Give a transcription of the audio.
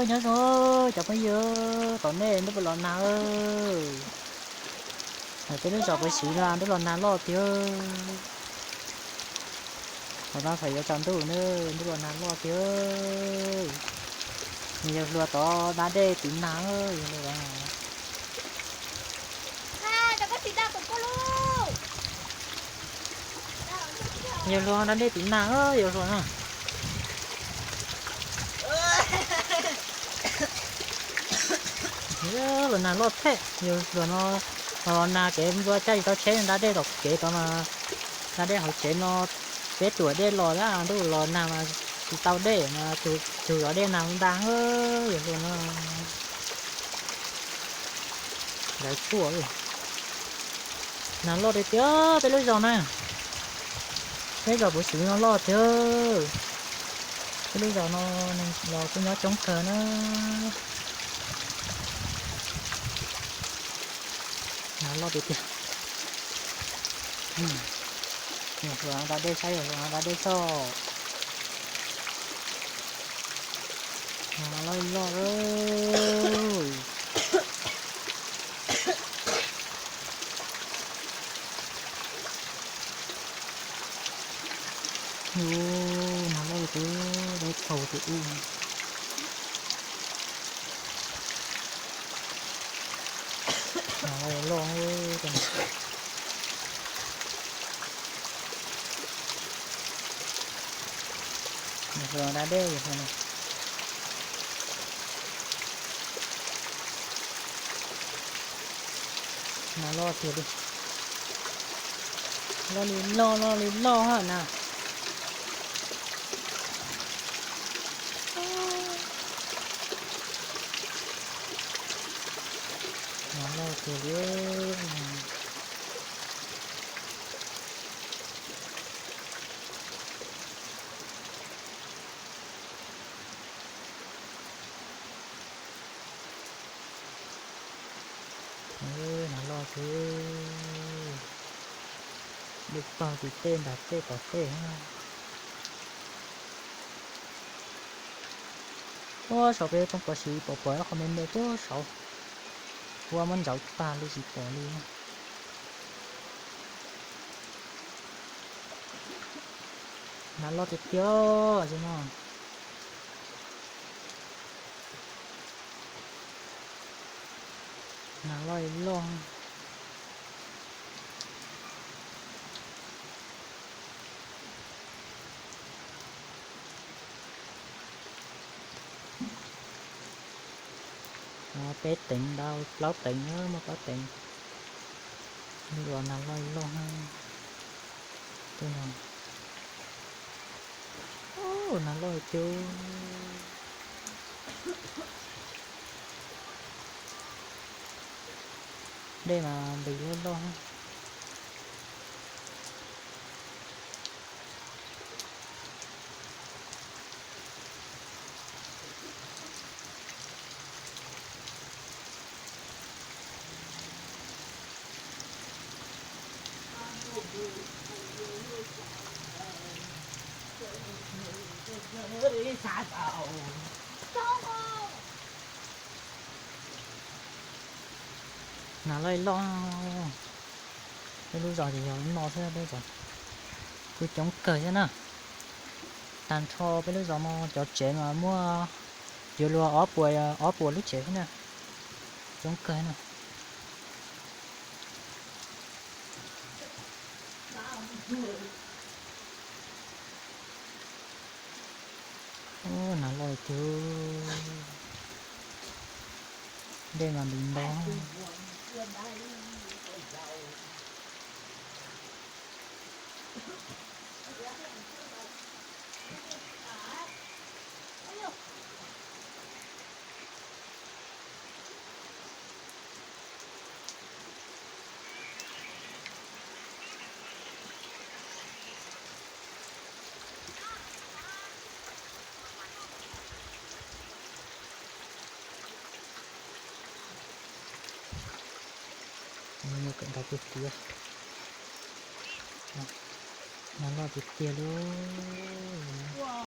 Nyob zoo cov phooj ywg, tom ntej ntuj puas los nag. Peb lub zos Pov Siv no ntuj los nag loj tiag. Tom no thaum yuav tsaus ntuj na, ntuj los nag loj tiag. Nws yog hluas tod da dej tiv nag, yog hluas. Yog hluas da dej tiv nag, yog hluas no. Los nag loj thiab, yog hluas no, los nag kev npua caj tsis tau tsheb, da dej tom kev tod mas, da dej hauv tsev no, peb tuam dej los, ntuj los nag mas tsis tau dej mas, cug zov dej nag nta, yog hluas no. Lawv tshuaj, nag loj tiag tiag peb lub zos na. Peb zos Pov Siv no loj tiag. Peb lub zos no los kuj nyob coob kawg na. Nag loj tiag tiag. Yog hluas da dej saib, yog hluas da dej soj. Nag loj loj. Nag loj tiag, dej thaus tiag ub. Nag loj loj. Yog hluas da dej, yog hluas na. Nag loj tiag li. Loj li loj, loj li loj na. Nag loj tiag li. Nag loj tiag, dej pawg tim tej nram tej tom tej. Ua saum peb poob Pov Siv pom pom qhov me me puag saud, ua muab ntsauv tag li tsis pom li. Nag loj tiag tiag no. Nag loj li loj. Peb teev ntau, plaub teev, muaj plaub teev. Ntuj los nag loj li loj. Tej no, nag loj li cub. Dej mas npis loj loj. Nag loj li loj. Peb lub zos ces yog lub no xwb, peb zos kuj coob kawg thiab na. Tag nrho peb lub zos no cov tsev mas muaj yuav luag ob puas, ob puas lub tsev xwb na. Coob kawg na. Nag loj tiag, dej mas npis nto. Nag loj tiag tiag li.